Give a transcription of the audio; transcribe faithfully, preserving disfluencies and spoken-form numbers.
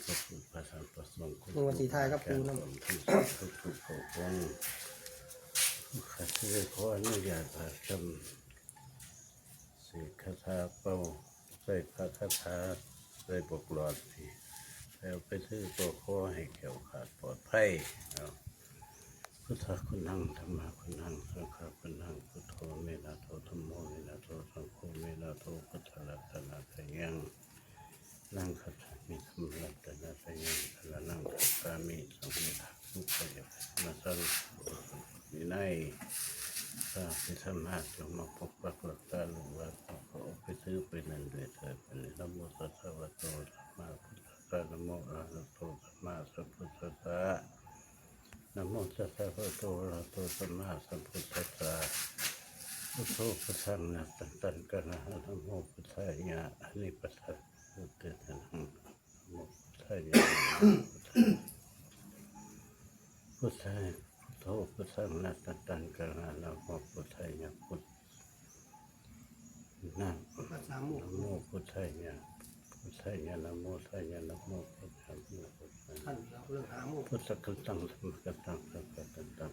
พระพุทธพระธรรมพระสงฆ์ ลงมาสีท้ายครับครูนะ ทุกๆองค์ ข้าพเจ้าขออนุญาตพระธรรม เสกคาถาเป่า ใส่พระคาถา ใส่ปกหลอดที่แล้วไปซื้อก็ขอให้แคล้วคลาดปลอดภัยเนาะ Buddhaguṇaṃ dhammaguṇaṃ saṅghaguṇaṃ, buddho me nātho dhammo me nātho saṅgho me nātho, buddharatanattayaṃ naṃ gacchāmi, dhammaratanattayaṃ saraṇaṃ gacchāmi, saṅgharatanattayaṃ saraṇaṃ gacchāmi. ในพระพิธรรมะจงมาปกปักรักษาลูกหลาน ขอเอาไปซื้อไปนั่นด้วยเถิด Namo tassa bhagavato arahato sammāsambuddhassa. Namo arahato sammāsambuddhassa. Namo tassa bhagavato arahato sammāsambuddhassa. Buddho buddhaṃ narantaṃ gaṇānaṃ, namo buddhāya anibbindānaṃ, namo buddhāya, namo buddhāya. Buddhāya, buddho buddhaṃ narantaṃ gaṇānaṃ, namo buddhāya, bud- na- ภาษาหมู่ namo buddhāya, buddhāya, namo buddhāya, namo buddhāya, namo buddhāya. ท่านเอาเรื่องหาหมู่ Buddhakantaṃ dhammakantaṃ saṅghakantaṃ,